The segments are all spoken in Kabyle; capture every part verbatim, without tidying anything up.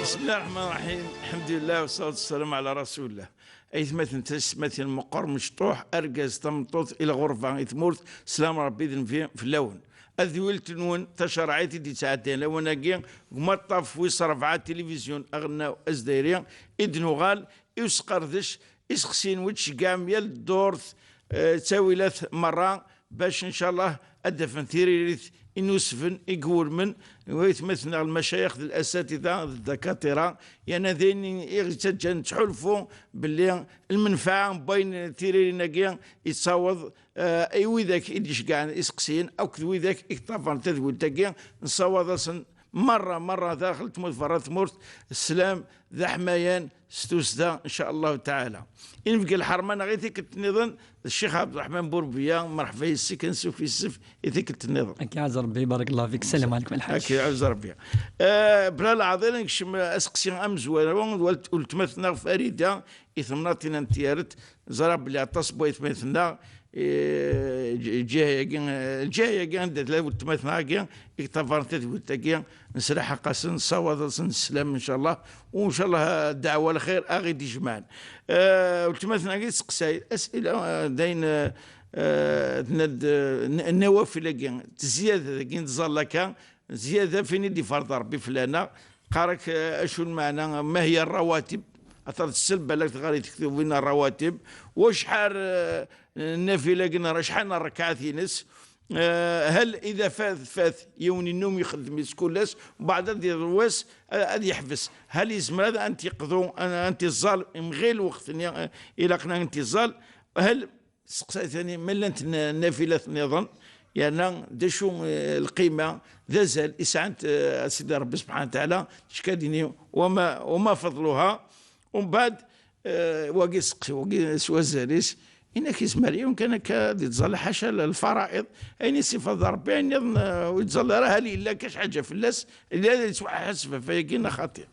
بسم الله الرحمن الرحيم. الحمد لله والصلاة والسلام على رسول الله. Aytmaten, taysetmatin, meqqer, mecṭuḥ, argaz, tameṭṭut, i lɣerba, i tmurt, slam Ṛebbi d nnbi fell-awen. Ad d-wilt-nwen tacerɛit i d-yettɛeddayen lawan-agi, deg umaṭṭaf wis ṛebɛa, tilivizyu aɣelnaw azdayri, i d-nuɣal i usqerdec, iseqsiyen wi d-tceggɛem yal ddurt, eh, ttawilat merra, bac, ncallah, ad d-afen tiririt inusben i iwulmen, waytmaten-nneɣ lmacayex d lasatida d ddakatira, yerna d ayen i ɣ-yettaǧǧan nettḥulfu belli lmenfaɛa n wayen tiririn-agi yettaweḍ, eh, i widak i d-iceggɛen iseqsiyen akked widak i yeṭṭafaren tadwilt-agi, nessawaḍ-asen merra, merra daxel tmurt, berra tmurt, sslam d aḥmayan s tussda, ncallah taɛala. Inebgi lḥerma neɣ i tikkelt nniḍen, d Ccix Ɛebderreḥman Burbiya, merḥba yes-k, ansuf yes-k i tikkelt nniḍen. Akka ɛaz Ṛebbi, barakallahu fik. Sslam ɛlikum a Lḥaǧ. Akka ɛaz Ṛebbi. Eh, bla leɛḍil, nekcem aseqsi amezwaru, wal-, weltma-tneɣ Farida, i temnaḍt-ina n Tyaret, ẓriɣ belli aṭas n waytmaten-nneɣ, eh, ǧ-, ǧiha-yagi, eh, ǧiha-yagi anda tella weltma-tneɣ-agi, i yeṭṭafaren tadwilt-agi, nesraḥaq-asen, nessawaḍ-asen sslam, ncallah, u ncallah, eh, ddeɛwa lxir a ɣ-id-ijemɛen. Eh, weltma-tneɣ-agi tesseqsay, asila, eh, d ayen, eh, eh, tenna-d, eh, n-, nnawafil-agi, tezzyada dagi n tẓalla akka, zzyada f ayen i d-iferḍ Ṛebbi fell-aneɣ. Qqar-ak, eh, acu lmeɛna, ma hiya ṛṛawatib? Aṭer tessel balak tɣar i tektubin ṛṛawatib. Wacḥal, eh, nnafila-agi neɣ acḥal n ṛṛekɛat-ines? Eh, hal ida fat, fat yiwen nnum ixeddem-itt kul ass, mbeɛd ad iḍew wass, eh, ad yeḥbes. Hal yezmer ad, ad n-t-yeqḍu, ad, ad n-t-iẓẓal, imɣi lweqt-nni, eh, ilaqen ad n-t-iẓẓal? Hal Seqsay tani, ma llant n-, nnafilat nniḍen, yerna d acu, eh, lqima, d azal i sɛant, eh, a Sidi Ṛebbi subḥanahu wa taɛala, tkad-ini, wama, wama fadluha, umbeɛd, eh, wagi seqsi, wagi s wazal-is, inak yezmer yiwen kan akka ad ittẓalla ḥaca l-, lfara'iḍ, ayen i s-ifeḍ Ṛebbi, ayen nniḍen, eh, ur ittẓalla ara, hal yella kac ḥaǧa fell-as, illa ad yettwaḥaseb ɣef wayagi neɣ xaṭi.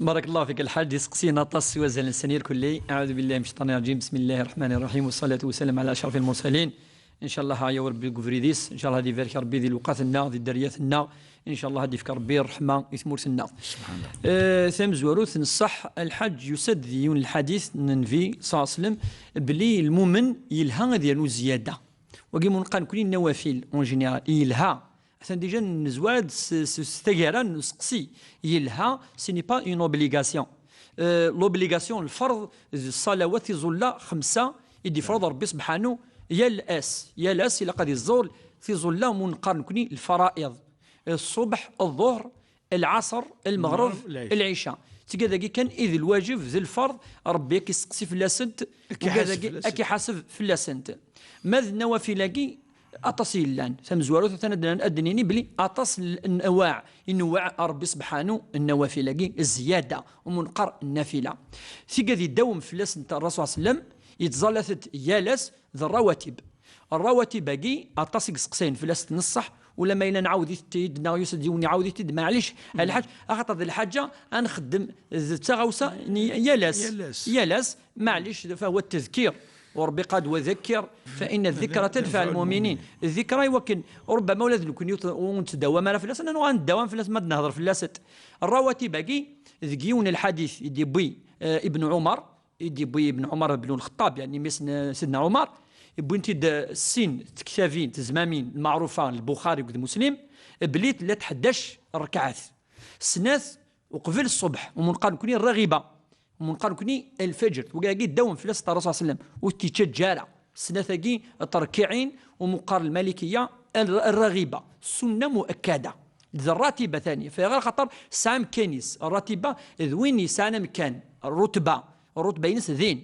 بارك الله فيك الحاج، iseqsiyen aṭas s wazal n sani irkelli. أعوذ بالله من الشيطان الرجيم، بسم الله الرحمن الرحيم، والصلاة والسلام على أشرف المرسلين. إن شاء الله aya Ṛebbi deg ubrid-is, إن شاء الله ad ibarek Ṛebbi di lewqat-nneɣ, di dderya-nneɣ, إن شاء الله ad ifk Ṛebbi ṛṛeḥma i tmurt-nneɣ. Eh, tamezwarut, nṣeḥ, lḥaǧ yusa-d di yiwen lḥadit n Nnbi, ṣalla Llahu ɛalayhi wa sallam, belli lmumen yelha ad yernu zzyada. Wagi mu neqqar nekni nnawafil, en général, yelha. Atan déjà nezwar-d s, s, s taggara n useqsi. Yelha, ce n'est pas une obligation. Euh, l'obligation, lferḍ, d ṣṣalawat tiẓulla xemsa i d-ifreḍ Ṛebbi sebḥanu yal ass. Yal ass ilaq ad iẓẓul tiẓulla mu neqqar nekni lfara'iḍ. Ṣṣubeḥ, ḍḍuhr, lɛaṣer, lmeɣreb, lɛica. Lɛica. Tigad-agi kan i d lwajeb, d lferḍ, Ṛebbi ad k-isteqsi fell-asent, ugad-agi ad k-iḥaseb fell-asent. Ma d nnawafil-agi, aṭas i yellan. Tamezwarut, atan ad, ad d-nini belli aṭas n, n anwaɛ, inewweɛ Ṛebbi sebḥanu nnawafil-agi, zzyada, umu neqqar nnafila. Tigad idawem fell-asent Ṛṛasul ṣalla Llahu ɛalayhi wa sallam, yettẓallat-d yal ass d ṛṛawatib. Ṛṛawatib-agi, aṭas i yesteqsayen fell-as, neṣṣeḥ, ula ma yella nɛawed-it-id, neɣ yusa-d yiwen iɛawed-it-id, maɛlic, a lḥaǧ, axaṭer d lḥaǧa ad nxeddem d taɣawsa n yal ass. Yal ass. Yal ass, maɛlic, فهو التذكير. U Ṛebbi qal-d: وذكر فإن الذكرى تنفع المؤمنين. Ddikra i wakken, ṛubbama ula d nekni ur t-, ur nettdawam ara fell-as, ad nuɣal neddawam fell-as ma d-nehḍer fell-as-d. Ṛṛawatib-agi, deg yiwen n lḥadit i d-yewwi, eh, Ibn Ɛumar, i d-yewwi Ibn Ɛumar ibn Lxeṭṭab, yeɛni mmi-s n Sidna Ɛumar, wwin-t-id, eh, sin tektabin tizmamin lmeɛrufa, Lbuxari akked Muslim, belli tella ḥdac ṛekɛat. Snat uqbel ṣṣbeḥ, umu neqqar nekni rraɣiba, umu neqqar nekni lfajr, wagi ddawen fell-as Ṛṛasul ṣalla Llahu ɛalayhi wa sallam, ur t-yettaǧǧa ara. Snat-agi ṭerkiɛin, umu neqqar lmalikiya, rraɣiba, sunna muakkada. D rratiba tani, fayɣer xaṭer tesɛa amkan-is. Rratiba d win yesɛan amkan, rrutba, rrutba-ines din.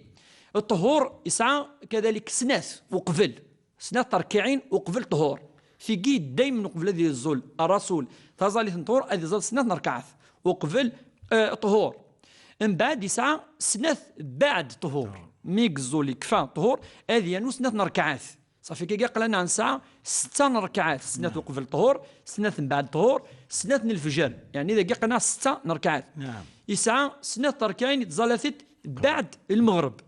Ṭṭhur yesɛa kadalik snat uqbel, snat terkiɛin uqbel ṭṭhur. Tigi daymen uqbel ad yeẓẓul Ṛṛasul taẓallit n ṭṭhur, ad iẓẓal snat n rrekɛat uqbel, eh, ṭṭhur. Mbeɛd yesɛa snat baɛd ṭṭhur. Mi yeẓẓul yekfa ṭṭhur, ad yernu snat n rrekɛat. Ṣafi, kagi aql-aneɣ nesɛa setta n rrekɛat, snat uqbel ṭṭhur, snat mbeɛd ṭṭhur, snat n lefjer. Yeɛni dagi aql-aneɣ setta n rrekɛat. Yesɛa snat n rrekɛin yettẓalla-t-id baɛd lmeɣreb.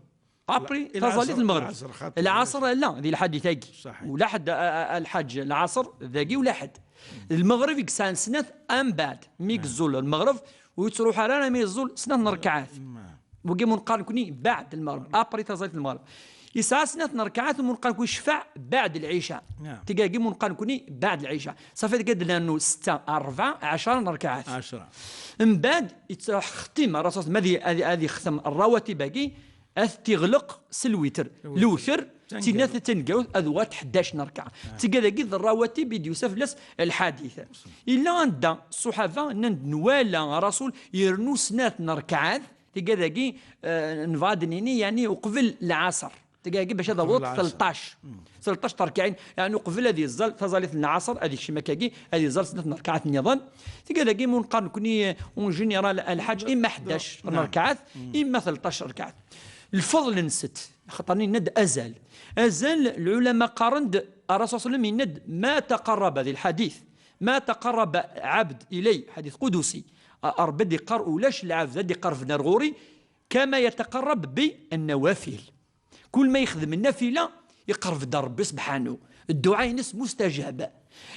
Après, taẓallit n lmeɣreb. Lɛaṣer, la, di lḥadit-agi. Ula ḥedd, a, a, a, lḥaǧ, lɛaṣer, dagi ula ḥedd. Lmeɣreb i yesɛan snat mbeɛd. Mi yeẓẓul lmeɣreb, Ur yettruḥ ara armi yeẓẓul snat n rrekɛat. Wagi mu neqqar nekni baɛd lmeɣreb, après taẓallit n lmeɣreb. Yesɛa snat n rrekɛat mu neqqar nekni yecfa baɛd lɛica. Tigagi mu neqqar nekni baɛd lɛica. Ṣafi, deg ad nernu setta, rebɛa, ɛecra n rrekɛat. Mbeɛd yettxettim Rrasul ad, ad, ad yextem rrawatib-agi, ad t-iɣleq s lwitr. Lwitr, d tinat taneggarut, ad uɣal ḥdac n rrekɛa. Tigga dagi d rrawatib i d-yusa fell-as lḥadit. Yella anda ṣṣuḥaba nnan-d, nwala Rrasul irennu snat n rrekɛat, tigga dagi, eh, nebɣa ad d-nini, yeɛni, uqbel lɛaṣer. Tigga dagi bac ad aweḍ tleṭṭac. Tleṭṭac terkiɛin, yeɛni, uqbel ad yeẓẓal taẓallit n lɛaṣer, ad yekcem akkagi, ad yeẓẓal snat n rrekɛat nniḍen. Tigga dagi, mu neqqar nekni, en général, lḥaǧ, imma ḥdac n rrekɛat, imma tleṭṭac rrekɛat. Lfeḍl-nsent, axaṭer yenna-d azal. Azal, lɛulama qqaren-d, Rrasul ṣalla Llahu ɛalayhi wa sallam yenna-d, "Ma taqarraba", di lḥadit, "Ma taqarraba ɛabd ilay", ḥadit qudusi. A, a Ṛebbi ad d-iqqar, "Ulac lɛebd ad d-iqerben ar ɣur-i, kama yataqarrab bi nnawafil." Kul ma yexdem nnafila, iqerreb-d ar Ṛebbi sebḥanu. Dduɛa-ines mustajab.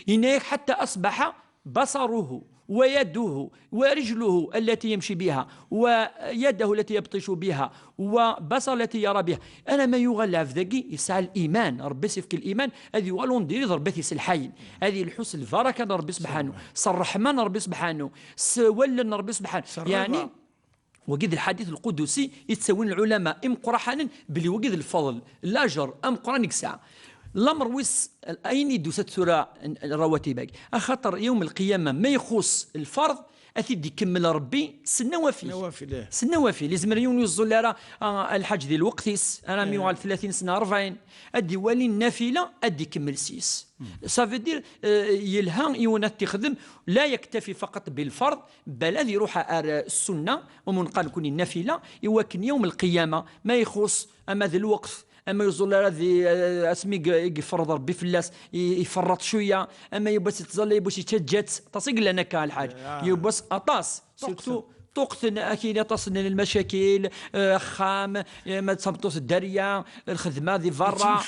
Yenna-yak, "Ḥatta asbaḥa baṣaruhu, wa yaduhu, wa rijluhu allati yamci biha, wa yadahu allati yabṭicu biha, wa baṣar allati yara biha." Alamma yuɣal lɛebd-agi yesɛa liman, Ṛebbi s-ifk liman, ad yuɣal on dirait d Ṛebbi t-iselḥayen, ad yelḥu s lbaraka n Ṛebbi sebḥanu, s ṛṛeḥma n Ṛebbi sebḥanu, s wallen n Ṛebbi sebḥanu. Yeɛni, wagi d lḥadit lqudusi i ttawin lɛulama imeqqraḥanen, belli wagi d lfeḍl, lajer ameqqran i yesɛa. Lamer wis, ayen i d-tusa-d tura n, n rawatib-agi. Axaṭer yawm lqiyama, ma ixuṣ lferḍ, ad t-id-ikemmel Ṛebbi s nnawafil. Nnawafil, eh. S nnawafil. Izmer yiwen ur yeẓẓul ara, ah, lḥaǧ di lweqt-is, ara mi yuɣal tlatin sna, rebɛin. Ad d-iwali nnafila, ad d-ikemmel s-is. Ça veut dire, eh, yelha yiwen ad t-ixdem, la yaktafi faqat bil ferḍ, bal ad iruḥ ar, eh, ssunna, u mu neqqar nekni nnafila, i wakken yawm lqiyama, ma ixuṣ, ama d lweqt, ama yuẓul ara di, eh, asmi i, i yefreḍ Ṛebbi fell-as, i, iferreḍ cwiya, ama yiwwas yettẓalla, yiwwas yettaǧǧa-tt, aṭas i yellan akka, lḥaǧ. Yiwwas aṭas, surtout, ṭuqten, akini aṭas n lmacakil, eh, axxam, eh, ma d tameṭṭut dderya, lxedma di berra.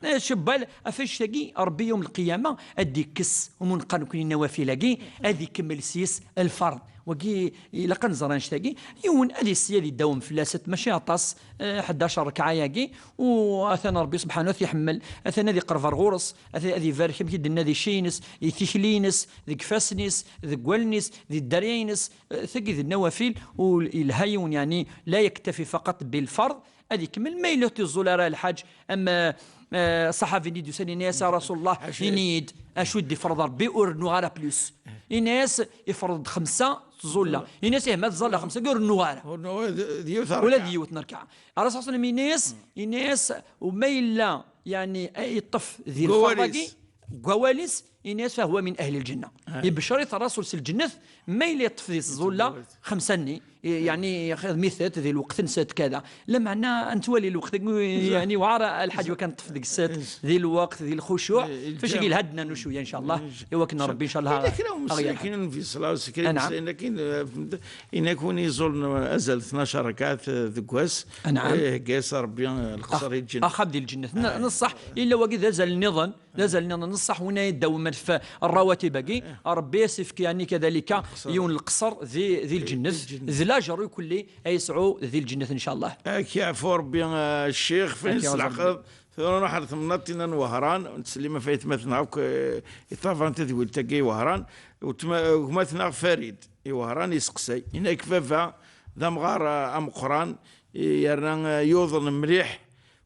Eh, cebbal, ɣef annect-agi, Ṛebbi yawm lqiyama ad d-ikkes, u mu neqqar nekni nnawafil-agi, ad ikemmel s-yes lferḍ. Wagi, ilaq ad nẓer annect-agi. Yiwen ad yessi ad idawem fell-as, mačči aṭas, eh, ḥdac rrekɛa-agi, u atan Ṛebbi subḥanu ad t-iḥemmel, atan ad iqerreb ar ɣur-s, atan ad ibarek, amek i d-nenna, di cci-ines, di tikli-ines, deg ifassen-is, deg wallen-is, di dderya-ines, eh, tagi d nnawafil, u yelha yiwen, yeɛni, la yaktafi faqat bil ferḍ, ad ikemmel, ma yella ur t-iẓul ara lḥaǧ, am, eh, ṣaḥabi-nni d-yusan, yenna-yas, "A Rasulullah, ini-yi-d acu i d-ifreḍ Ṛebbi, ur rennuɣ ara plus." Yenna-yas, "Ifreḍ-d xemsa tẓulla." Yenna-yas, "Ih, ma tẓalla xemsa, ur rennuɣ ara." Ur rennuɣ ara d, d yiwet n rrekɛa. Ula d yiwet n rrekɛa. Ṛasul sallam yenna-yas, yenna-yas, "U ma yella, yeɛni, ay yeṭṭef di lferḍ-agi, deg wawal-is, yenna-yas, fa huwa min ahli lǧenna." Ibeccer-it Ṛasul s lǧennet, ma yella yeṭṭef di tẓulla xemsa-nni, yeɛni, xedmet-t di lweqt-nset kada. Lameɛna ad nettwali lweqt-agi, yeɛni, weɛṛ lḥaǧ wa kan ṭṭef deg-s di lweqt, di lxucuɛ. Fac-agi lhadna n ucuyya, ncallah, i wakken Ṛebbi, ncallah, ad aɣ-yerḥem. Akin ur nfiṣel ara s kra n imeslayen akin, eh, fhemt, inak win iẓulen azal tnac rakaɛt, eh, deg wass, eh, ihegga-yas Ṛebbi, eh, lqeṣr i lǧennet. Axxam di lǧennet. N-, neṣṣaḥ, illa wagi d azal nniḍen. D azal nniḍen n ṣṣeḥ, win ay idawen ɣef ṛṛawatib-agi, Ṛebbi as-ifk, yeɛni, kadalika, yiwen n lqeṣr di, di lǧennet, d lajer ikelli ay yesɛu di lǧennet, ncallah. Ad k-yeɛfu Ṛebbi, a ccix, fin s leɛqed. Tura nruḥ ar temnaḍt-inna n Wehran, nettsellim ɣef aytmaten akk, eh, iṭṭafaren tadwilt-agi i Wehran, u tma-, gma-tneɣ Farid, i Wehran, yesteqsay. Inak baba d amɣar, eh, ameqqran, yerna, eh, yuḍen mliḥ,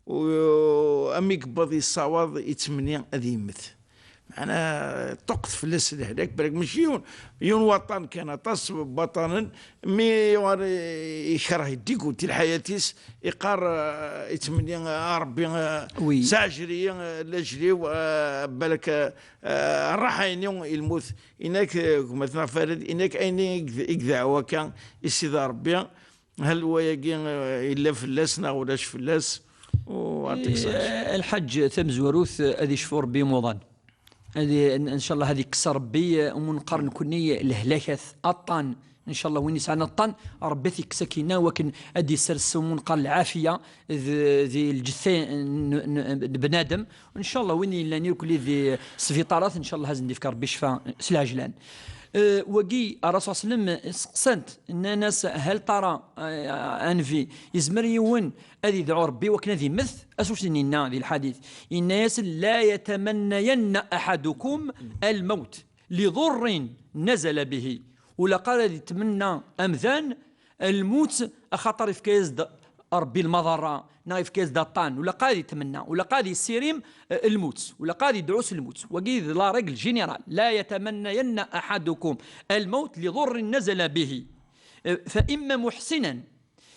u, ami yewweḍ yessawaḍ i tmenni ad yemmet. Meɛna, ṭṭuqqet fell-as lehlak, balak mačči yiwen, yiwen waṭṭan kan, aṭas n waṭṭanen, mi yuɣal ikreh, iddigut i lḥayat-is, iqqar, eh, i tmenni, "A Ṛebbi, eh, saɛjel-iyi, eh, lajel-iw, eh, balak, eh, ṛṛaḥa-inu i lmut." Inak, eh, gma-tneɣ Farid, inak ayen i d-, i yedɛa akka i Sidi Ṛebbi, hal wayagi, eh, yella fell-as neɣ ulac fell-as? U ɛṭik ṣṣeḥ. Eh, lḥaǧ tamezwarut, eh, ad icfu Ṛebbi imuḍan. Ad i-, n-, ncallah ad ikkes Ṛebbi, eh, umunqar nekni lehlakat, aṭṭan. Ncallah win yesɛan aṭṭan, Ṛebbi ad t-ikkes akkin-a, wakken ad d-issers umunqar lɛafiya d-, di lǧetta n, n, n bnadem. Ncallah win yellan irkelli di sbiṭarat, ncallah ad sen-d-ifk Ṛebbi ccfa s lɛejlan. Eh, wagi, Ṛṛasul ṣṣallam seqsan-t, nnan-as: "Hal tara, eh, anbi, yezmer yiwen ad idɛu Ṛebbi wakken ad immet?" Acu s-yenna di lḥadit? Yenna-yas: "La yatamannayanna aḥadukum al-mawt li ḍurrin nazala bihi." Ur ilaq ara ad itmenna amdan lmut, axaṭer ifka-yas-d Ṛebbi lmaḍerra, neɣ ifka-yas-d aṭṭan. Ur ilaq ara ad itmenna, ur ilaq ara ad yessirim, eh, lmut, ur ilaq ara ad yedɛu s lmut. Wagi d la règle générale. "La yatamannayanna aḥadukum al-mawt li ḍurrin nazala bihi." Eh, "fa imma muḥsinan",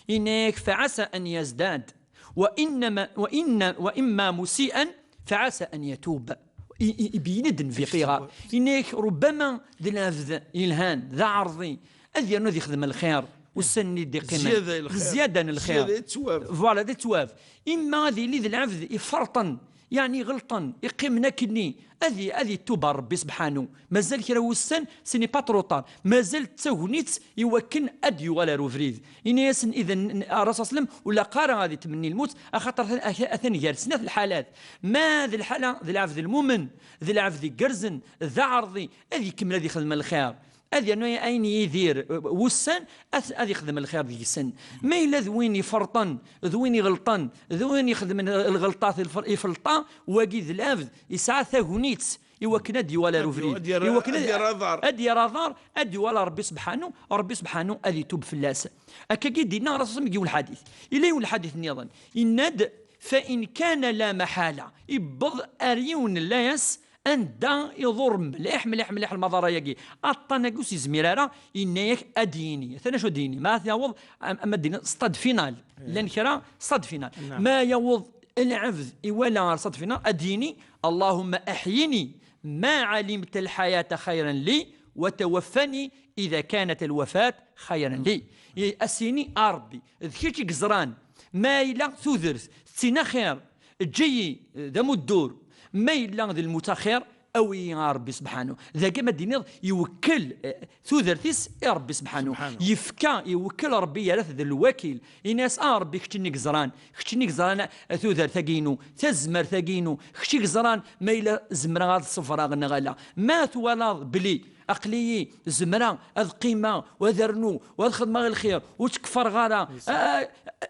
yenna-yak, "fa asa an yazdad, wa innama, wa inna, wa imma musian, fa asa an yatub." I, i, ibeyyen-d nnfiq iɣer. Yenna-yak, rubbama d lɛebd yelhan, d aɛerḍi, ad yernu ad yexdem lxir ussan-nni d-iqqimen. Zzyada i lxir. Zzyada n lxir. Zzyada i ttwab. Voilà, d ttwab. Imma ad yili d lɛebd iferṭen, yeɛni iɣelṭen, iqqimen akkenni, ad i-, ad itub ɣer Ṛebbi sebḥanu. Mazal kra wussan, ce n'est pas trop tard. Mazal d tagnit i wakken ad d-yuɣal ar ubrid. Ini-asen, idan, Ṛṛasul ṣṣallam, ur ilaq ara ad itmenni lmut, axaṭer atan, atan gar snat lḥalat. Ma d lḥala d lɛebd lmumen, d lɛebd igerrzen, d aɛerḍi, ad ikemmel ad ixdem lxir. Ad yernu ayen yidir, uh, wussan, ad, ad ixdem lxir deg-sen. Ma yella d win iferṭen, d win iɣelṭen, d win ixedmen lɣelṭat, lfer-, ifelṭa, wagi d lɛebd, yesɛa tagnit i wakken ad d-yuɣal ar ubrid. Ad yu-, ad yerr-, I wakken ad, ad yerr aḍar. Ad yerr aḍar, ad d-yuɣal ar Ṛebbi sebḥanu, Ṛebbi sebḥanu ad itub fell-as. Akkagi d-yenna Ṛṛasul deg yiwen lḥadit. Yella yiwen lḥadit nniḍen, yenna-d: "Fa in kana la maḥala", iwweḍ ar yiwen n layas anda iḍur mliḥ, mliḥ, mliḥ lmaḍara-agi. Aṭṭan-agi ur s-yezmir ara, yenna-yak ad d-yini. Atan acu ad d-yini? Ma ad yaweḍ, am-, ama ad d-yini stade final. Llan kra stade final. Naam. Ma yaweḍ lɛebd iwala ar stade final, ad d-yini: "Allahumma aḥyini ma alimta lḥayata xayran li, wa tawaffani ida kanat lwafat xayran li." I-, as-yini: "A Ṛebbi, d kečč i yeẓran ma yella tudert tettin axir, eǧǧ-iyi d amuddur, ma yella d lmut axir, awi-yi ɣer Ṛebbi sebḥanu." Dagi ma d-tiniḍ, iwekkel, eh, tudert-is i Ṛebbi sebḥanu. Subḥanu. Yefka, iwekkel Ṛebbi, yerra-t d lwakil. Ini-as: "A Ṛebbi, kečč-nni yeẓran, kečč-nni yeẓran, eh, tudert-agi-inu, tazmert-agi-inu, kečč i yeẓran ma yella zemreɣ ad ṣebreɣ neɣ ala. Ma twalaḍ belli aql-iyi zemreɣ ad qqimeɣ, u ad rnuɣ, u ad xedmeɣ lxir, ur ttkeffareɣ ara, a, a,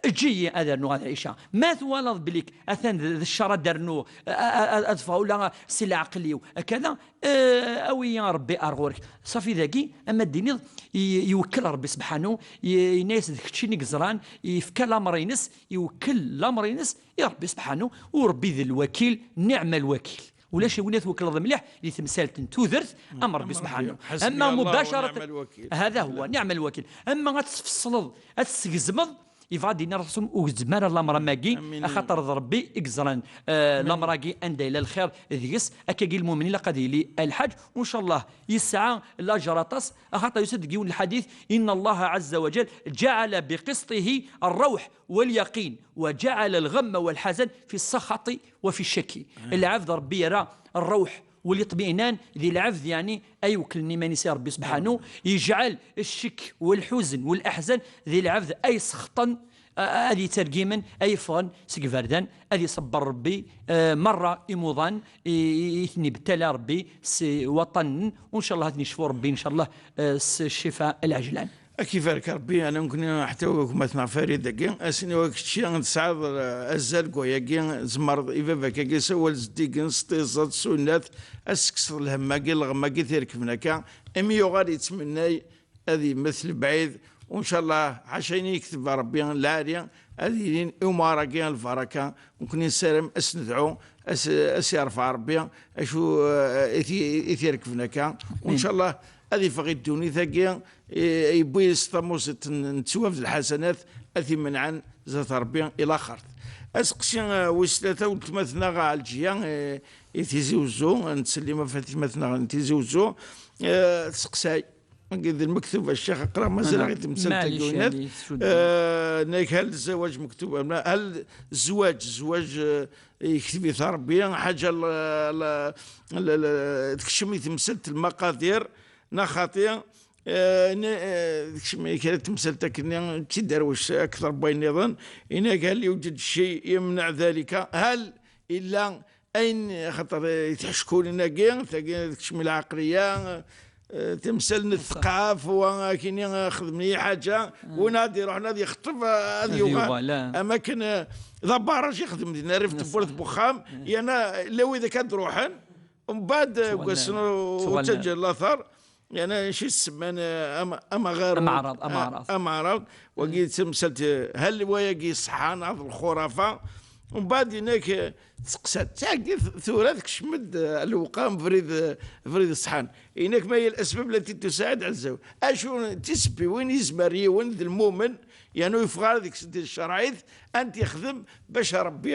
eǧǧ-iyi ad rnuɣ, ad ɛiceɣ. Ma twalaḍ belli atan d, d ccer ad rnuɣ, a, a, a, ad ffɣeɣ ula si leɛqel-iw, akka da, eh, awi-yi a Ṛebbi ar ɣur-k." Ṣafi dagi, ama d-tiniḍ, i-, iwekkel Ṛebbi sebḥanu, i-, yenna-yas d kečč-nni yeẓran, yefka lamer-ines, iwekkel lamer-ines i Ṛebbi sebḥanu, u Ṛebbi d lwakil, niɛma lwakil. Ulac win ad twekleḍ mliḥ di temsalt n tudert am Ṛebbi sebḥanu. Ama mubacarat, hada huwa, niɛma lwakil. Ama ad tfeṣleḍ, ad tessgezmeḍ, yebɣa ad d-yini Ṛṛasul, ur gezzem ara lamer am wagi, axaṭer d Ṛebbi i yeẓran, eh, lamer-agi anda yella lxir deg-s. Akkagi lmumin ilaq ad yili lḥaǧ, u ncallah yesɛa laǧer aṭas, axaṭer yusa-d deg yiwen lḥadit: "Inna Allaha ɛazza wa jal ǧaɛala bi qisṭihi ṛṛawḥ wal yaqin, wa ǧaɛala lɣamma wal ḥazan fi ṣṣaxati wa fi ccakki." Lɛebd Ṛebbi yerra ṛṛawḥ wal iṭminan di lɛebd, yeɛni ay wekklen iman-is i Ṛebbi sebḥanu, yejɛel ccekk wal ḥuzen wal aḥzan di lɛebd ay sexṭen, a-, a-, ad yettergimen, ay ffɣen seg iberdan, ad iṣebber Ṛebbi, eh, merra imuḍan i, i, i ten-ibtala Ṛebbi s waṭṭanen, u ncallah ad ten-icfu Ṛebbi, ncallah, eh, s ccifa lɛejlan. Ad k-ibarek Ṛebbi, ana nekkni ḥetta akk ma tneɣ Farid-agi, ass-nni wa kečči tesɛiḍ, eh, azal deg wayagi, tzemreḍ i baba-k-agi s awal zeddigen, s tiẓeḍ, s unat, ad s-tekkseḍ lhemm-agi, lɣem-agi t-irekben akka, imi yuɣal yettmennay ad yemmet lebɛid, u ncallah, ḥaca ayen i yekteb Ṛebbi lɛali, ad yilin i umɣar-agi lbaraka, nekkni nessaram ad s-nedɛu, ad s-, ad s-yerfeɛ Ṛebbi, acu, eh, i t-, i t-irekben akka, u ncallah, ad iffeɣ i ddunit-agi, i, yewwi s tamuẓidt n, n ttwab d lḥasanat, ad t-imenɛen zdat Ṛebbi i laxert. Aseqsi, eh, wis tlata, weltma-tneɣ Ɛelǧiya, eh, i Tizi Wezzu, nettsellim ɣef weltma-tneɣ n Tizi Wezzu, eh, tseqsay. Agi d lmektub, a Ccix, aql-aɣ mazal-aɣ i temsalt tagunat. Eh, nag hal zzawaj mektub, am la, hal zzwaǧ, zzwaǧ, eh, yekteb-it Ṛebbi, ḥaǧa la, la, la, la, tekcem i temsalt lmaqadir, neɣ xaṭi, eh, ne-, eh, tekcem i kra n temsalt akkenni, d tiderwect akter n wayen nniḍen, inag hal yewǧed cci yemneɛ dalika, hal illa ayen, xaṭer, eh, i tḥeckulin-agi, tagi tekcem i lɛaqliya, Eh, timsal n tqaf, wa akini, eh, xedmen-iyi ḥaǧa, win ad iruḥen ad yexṭef, eh, ad Ad yuɣal. yuɣal, ah. Am akken, eh, d abaraj ixdem dinna rif tewwurt n wexxam, yerna la wid akka ad ruḥen, mbeɛd, eh, Ttwallan. Ttwallan. Ttaǧǧan later, yerna acu i s-semman, eh, am-, amaɣaru, Amaɛraḍ, eh, amaɛraḍ. Amaɛraḍ, wagi d timsalt, eh, hal wayagi ṣeḥḥan, ad lxurafa, mbeɛd inak, eh, tseqsat, tagi tura tekcem-d, eh, lewqam brid, eh, brid ṣeḥḥan. Inak ma yal asbab التي تساعد على الزواج. Acu n tisebbiwin yezmer yiwen d lmumen, yernu yeffeɣ ara deg-s di tcerɛit, ad t-yexdem bac Rebbi,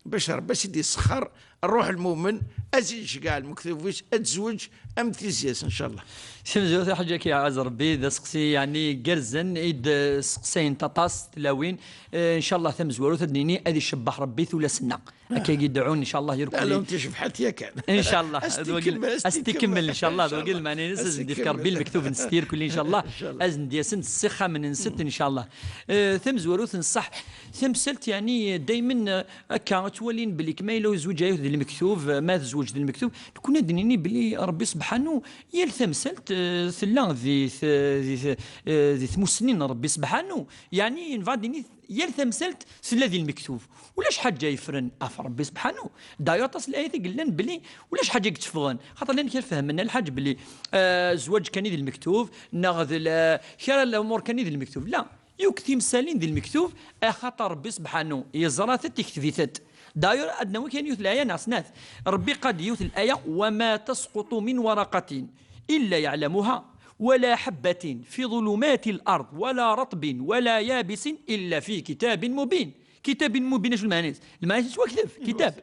bac Rebbi ad s-id-yessexxer ṛṛuḥ lmumen, ad s-id-iceggeɛ lmektub-is, ad tezweǧ am tizya-s, ncallah. Tamezwarut, a Ḥaǧ, ad k-iɛaz Rebbi, d aseqsi, yeɛni, igerrzen i d-seqsayent aṭas tlawin. Eh, ncallah tamezwarut ad d-nini ad icebbeḥ Rebbi tullas-nneɣ. Akka i d-dɛun, ncallah, irkul. Tallunt icebḥet yakan. Ncallah. Ad s-t-ikemmel, ad s-t-ikemmel, ncallah, d wagi lmeɛna-ines, ad sen-d-yefk Rebbi lmektub-nsent irkul, ncallah. Ncallah. Ad sen-d-yasent s ixxamen-nsent, ncallah. Eh, tamezwarut n ṣṣeḥ, tamsalt, yeɛni, daymen, eh, akka, ttwalin belli ma yella ur yezwiǧ ara d lmektub, eh, ma tezweǧ d lmektub, nekkni ad d-nini belli Rebbi sebḥanu, yal tamsalt, eh, tella di t-, di t-, eh, di tmussni n Rebbi sebḥanu. Yeɛni, nebɣa ad d-nini, yal tamsalt tella di lmektub. Ulac ḥaǧa yeffren ɣef Rebbi sebḥanu. D'ailleurs, aṭas n layat i yellan belli ulac ḥaǧa i yetteffɣen. Xaṭer llan kra fehmen, a Lḥaǧ, belli, eh, zzwaǧ kan i d lmektub, neɣ d la-, kra n lumuṛ kan i d lmektub. La, yakk timsalin di lmektub, axaṭer Rebbi sebḥanu yeẓra-tent, yekteb-itent. D'ailleurs, ad nawi kan yiwet n laya neɣ snat. Rebbi qal yiwet n laya: وما تسقط من ورقة إلا يعلمها ولا حبة في ظلمات الأرض ولا رطب ولا يابس إلا في كتاب مبين. كتاب مبين، acu lmeɛna-s? Lmeɛna-s yettwakteb, kitab.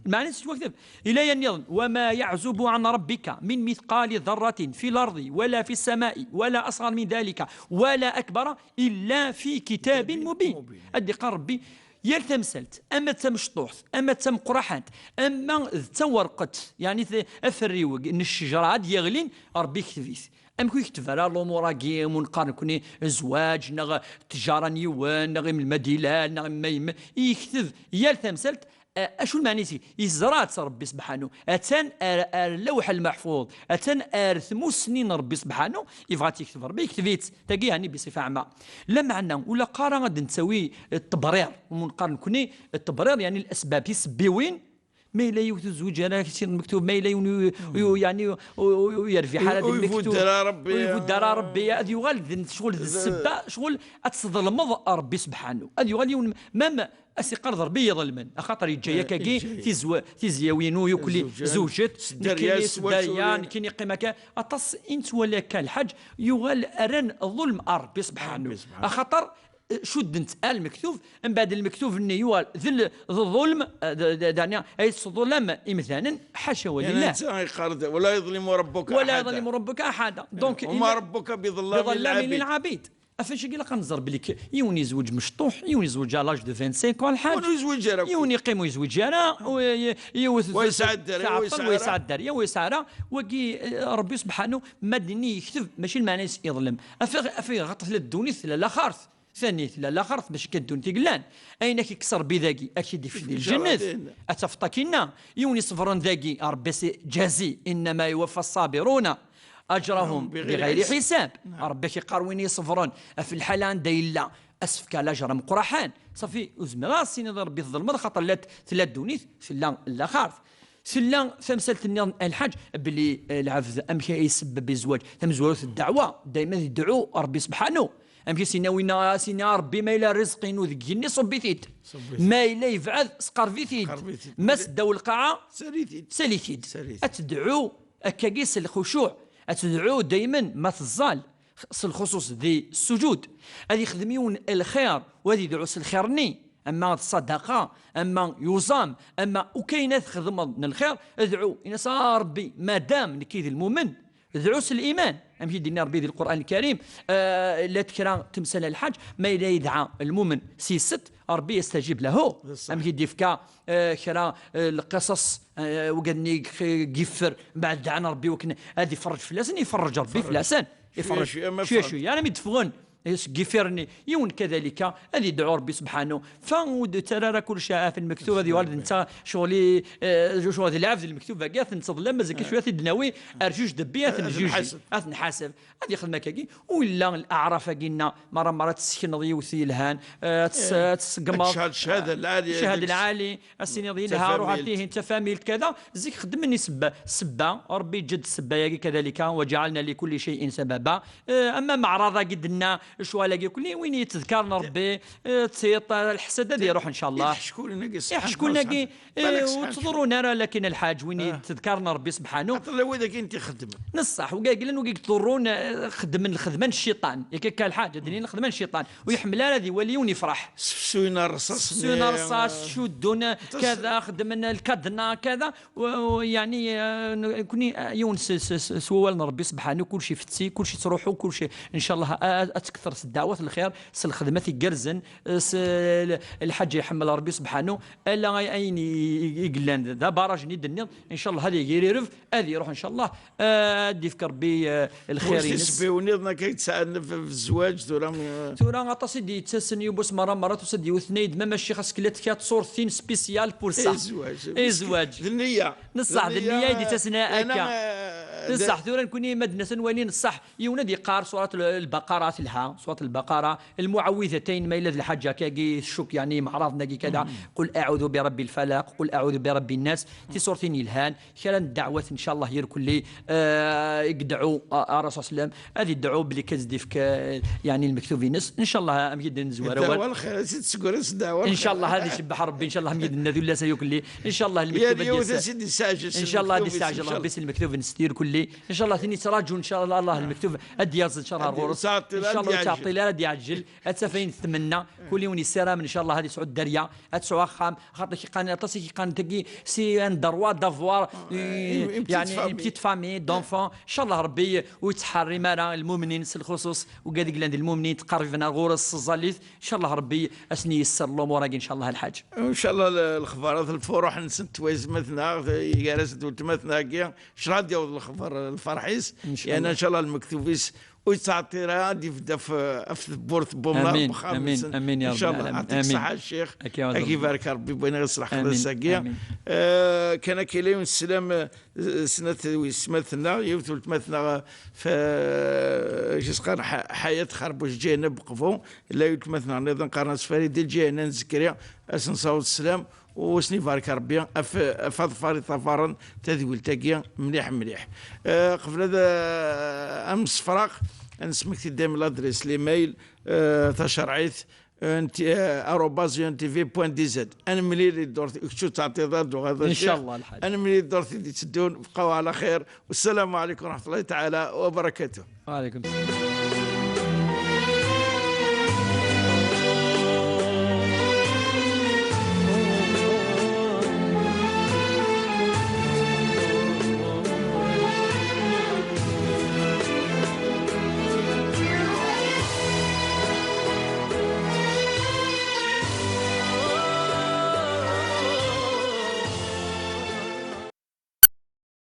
Lmeɛna-s yettwakteb. Ila yan nniḍen: وما يعزب عن ربك من مثقال ذرة في الأرض ولا في السماء ولا أصغر من ذلك ولا أكبر إلا في كتاب مبين. Ad d-iqqar Rebbi, yal tamsalt, ama d tamecṭuḥt, ama d tameqqraḥant, ama d tawerqet, yeɛni t-, afriweg n ccejra ad d-yeɣlin, Rebbi yekteb-it. Amek ur yekteb ara lumuṛ-agi, mu neqqar nekkni zzwaǧ, neɣ ttjara n yiwen, neɣ imelmad ilal, neɣ imma yemma, yekteb yal tamsalt, a-, acu lmeɛna-is? Yeẓra-tt Rebbi sebḥanu. Attan ar, ar lawḥ lmeḥfuḍ, attan ar tmussni n Rebbi sebḥanu, yebɣa ad tt-yekteb Rebbi, yekteb-itt. Tagi, yeɛni, bisifa ɛama. Lameɛna, ur ilaq ara ad d-nettawi ṭṭebrir, mu neqqar nekkni ṭṭebrir, yeɛni, lasbab, tisebbiwin, ma yella yiwet ur tezwiǧ ara, sin lmektub, ma yella yiwen ur, ur, yeɛni, ur, ur, ur yerbiḥ ara Ur, di ur lmektub, ibudd ara Rebbi, ur ibudd ara Rebbi, ad yuɣal d ccɣel d d-, ssebba, ccɣel ad tḍelmeḍ Rebbi sebḥanu. Ad yuɣal yiwen, mem as-iqqar d Rebbi yeḍelmen, axaṭer yeǧǧa-yak-agi yeǧǧa-yak. Tizwe-, tizyawin u yukli Zewǧen. Zewǧet, s dderya, nekkini s s dderya, wacu, nekkini qqim akka. Aṭas i nettwali akka, Lḥaǧ, yuɣal rran ḍulm ar Rebbi sebḥanu. Rebbi sebḥanu. Axaṭer, eh, cuddent ar lmektub, mbeɛd lmektub-nni yuɣal d l-, d ḍulm, eh, d, d, d, yeɛni, ay tettḍullam imdanen, ḥaca wa Yeɛni lillah. Netta yeqqar-d: ولا يظلم ربك ولا أحدا. يظلم ربك أحدا. Donc, وما illa ربك بظلام بظلام للعبيد. للعبيد. Ɣef wacu i ilaq ad nẓer belli k-, yiwen yezweǧ mecṭuḥ, yiwen yezweǧ à l'âge de vingt-cinq ans, Lḥaǧ. Yiwen ur yezwiǧ ara. Yiwen yeqqim ur yezwiǧ ara, u-, y-, yiwet Wa yesɛa dderya, wa yesɛa tɛeṭṭel, wa ara. Yesɛa dderya, wa yesɛa ara. Wagi, eh, Rebbi sebḥanu, ma d-nni yekteb, mačči lmeɛna-is iḍlem. Af, af, ɣaṭ tella ddunit, tella laxert. Tani, tella laxert, mačči kan ddunit i yellan. Ayen ak-ikkes Rebbi dagi, ak-t-id-ifk di Inšallah, lǧennet. Din. Ad tafeḍ akinna. Yiwen iṣebren dagi, Rebbi s-, jazi, إنما يوفى الصابرون أجرهم بغير بغير حساب. حساب. Naam. Rebbi ak-iqqar win iṣebren ɣef lḥala anda yella, ad s-fkeɣ lajer ameqqraḥan. Ṣafi, ur zmireɣ ad s-iniɣ Rebbi tḍelmeḍ, xaṭer la t-, tella ddunit, tella laxert. Tella tamsalt nniḍen, a Lḥaǧ, belli, eh, lɛebd amek ay isebbeb i zzwaǧ? Tamezwarut, ddeɛwa, daymen idɛu Rebbi sebḥanu. Amek i s-yenna winna, a s-yenna: "A Rebbi, ma yella rrizq-inu deg igenni, ṣubb-it-id. Ṣubb-it-id. Ma yella yebɛed, sqerb-it-id. Sqerb-it-id. Ma s-, ddaw lqaɛa, sali-t-id. Sali-t-id." Sali-t-id. Ad tedɛu akkagi s lxucuɛ, ad tedɛu daymen ma teẓẓal, s lxuṣuṣ di ssuǧud. Ad yexdem yiwen lxir, u ad yedɛu s lxir-nni, ama d ṣṣadaqa, ama yuẓam, ama ukayen ad txedmeḍ n lxir, dɛu, in-as: "A Rebbi, madam nekki d lmumen, dɛu s liman." Amek i d-yenna Rebbi di Lqur'an Lkarim, eh, llant kra temsal a Lḥaǧ, ma yella yedɛa lmumen s yesset, Rebbi yestajib lahu. D ṣṣeḥ. Amek i d-yefka, eh, kra, eh, lqisas, eh, wigad-nni i yif-, yiffer, mbeɛd dɛan Rebbi wakken ad iferreǧ fell-asen, iferreǧ Rebbi fell-asen. Iferreǧ. Cwiya, cwiya, ma cwiya, iferreǧ. Cwiya, armi d-ffɣen seg yifir-nni, yiwen kadalika, ad yedɛu Rebbi subḥanu. Fa ur d-ttarra ara kullec ɣef lmektub, ad yuɣal d netta ccɣel-i, eh, ccɣel d lɛebd lmektub-agi, ad t-nettḍlem, mazal kan cwiya ad t-id-nawi, ar juj debbi, ad t-njuji, ad t-nḥaseb. Ad yexdem akkagi, u illa leɛraf-agi-nna, mara mara ad tessekneḍ yiwet yelhan, eh, ad tes-, ad tseggmeḍ, cchada lɛali, cchada lɛali, ad s-tiniḍ yelha, ruḥ ar tihin, d tafamilt, kada. Zik xedmen i sebba, sebba, Rebbi yeǧǧa-d sebba-yagi kadalika, وجعلنا لكل شيء سببا. Eh, ama meɛraḍ-agi d-nna, ccɣel-agi kulli, win yettdekaren Rebbi, eh, tiṭ, lḥesad ad iruḥ, ncallah. Iḥeckulen-agi, iḥeckulen-agi, eh, ur ttḍurrun ara, lakin lḥaǧ, win yettdekaren Rebbi subḥanu. Xaṭer d wid-agi i t-ixeddmen. Neṣṣaḥ, wigi i yellan, wigi i yettḍurrun, eh, xeddmen lxedma n cciṭan. Yak akka lḥaǧ, ad d-inin lxedma n cciṭan. Ur iḥemmel ara ad iwali yiwen yefreḥ. Sefsuyen rrṣas-nni, sefsuyen rrṣas, cuddun, kada, xeddmen lkadna, kada. U-, u-, yeɛni, eh, n-, nekkni, eh, yiwen s, s, s, s wawal n Rebbi subḥanu, kulci ifetti, kulci ittruḥu, kulci, ncallah, a-, a-, ad tekter s ddeɛwat n lxir, s lxedmat igerrzen, eh, s l-, lḥaǧa iḥemmel Rebbi subḥanu, ala ay-, ayen i, i, i yellan d abaraj-nni i d-tenniḍ, ncallah ad yegrireb, ad iruḥ, ncallah, eh, ad d-ifk Rebbi, eh, lxir-ines. Isebbiwen nniḍen akka i yesɛan f-, f-, zzwaǧ tura, eh. Tura aṭas i d-yettasen yiwwas merra merra, tusa-d yiwet-nni d ma maci xas kella tekka tṣurtin spécial pour ça. Zzwaǧ. D nniya. Neṣṣaḥ, d nniya i d-yettasen akka. Neṣṣaḥ, tura nekkni ma d-nasa nwali neṣṣaḥ, yiwen ad yeqqar surat l-, lbaqara telha, surat lbaqara, lmuɛawidatayn ma yella d lḥaǧa akkagi tcuk, yeɛni meɛraḍen-agi kada, qul aɛudu bi rabbi lfalaq, qul aɛudu bi rabbi nnas, tiṣurtin yelhan, kra n ddeɛwat, ncallah, irkelli, eh, i yedɛu, a, a Rasul sallam, ad yedɛu belli kan ad d-ifk, eh, yeɛni lmektub-ines, ncallah, am yidden nezwar awal. Ddeɛwa lxir, ad tt-id-tsegres ddeɛwa lxir. Ncallah, ad icebbeḥ Rebbi, ncallah, am yidden ad ullas ayukelli, ncallah, lmektub ad d-yas. Ncallah, ad d-yesseɛjel Rebbi s lmektub-ines irkelli, ncallah, tin yettraǧun, ncallah, Allah, lmektub ad d-yaẓ, ncallah, ar ɣur-s. Ncallah, ur yettɛeṭṭil ara ad d-yeɛǧel, ad taf ayen tmenna, kul yiwen yessaram, ncallah, ad yesɛu dderya, ad tesɛu axxam, xaṭer i k-iqqan, aṭas i k-iqqan tagi, c'est un droit d'avoir, euh, une petite famille. Yeɛni, une petite famille d'enfants. Ncallah Rebbi ur yettḥerrim ara lmumnin s lxuṣuṣ, wigad i yellan d lmumnin, yetqerriben ar ɣur-s s tẓallit. Ncallah Rebbi ad sen-yesser lumuṛ-agi, ncallah, a lḥaǧ. Ncallah l-, lexbarat, lfuruḥ-nsen, twayzmat-nneɣ, gar-asent weltmat-nneɣ-agi, ncallah ad d-yaweḍ lexbar, lferḥ-is. Ncallah. Yerna ncallah lmektub-is ur yettɛeṭṭil ara ad d-ibedd ɣef, ɣef tewwurt n wemnar n wexxam-nsen. Amin, amin, amin, ya Rabbal Alamin. Ncallah. Amin. Yeɛṭik ṣṣeḥḥa, a Ccix. Ad k-ibarek Rebbi, win i ɣ-iṣleḥ xlaṣ-agi. Amin. Eh, kan akka yella yiwen sslam, eh, snat weytmaten-nneɣ, yiwet weltma-tneɣ, eh, f-, eh, acu s-qqaren, Ḥa-, Ḥayat Xerbuc Ǧiɛna Beqbu, la weltma-tneɣ nniḍen qqaren-as Farida Ǧiɛna n Zekri, ad s-nsaweḍ sslam, u ad sen-ibarek Rebbi ɣef, ɣef aḍfar i ṭṭafaren tadwilt-agi mliḥ mliḥ. Eh, qbel ad, eh, ad nemsefraq, ad nesmekti dayem l'adresse, l'email, eh, tacerɛit, eh, n t-, eh, arobase U N T V point D Z. Ad nemlil i ddurt, kečč ur tettɛeṭṭileḍ ara ad d-tuɣaleḍ a Ccix. Ncallah, a lḥaǧ. Ad nemlil i ddurt i d-itteddun, bqaw ɛla xir. Wassalamu ɛalaykum wa raḥmatullahi taɛala wa barakatuh. Wa ɛalaykum sslam.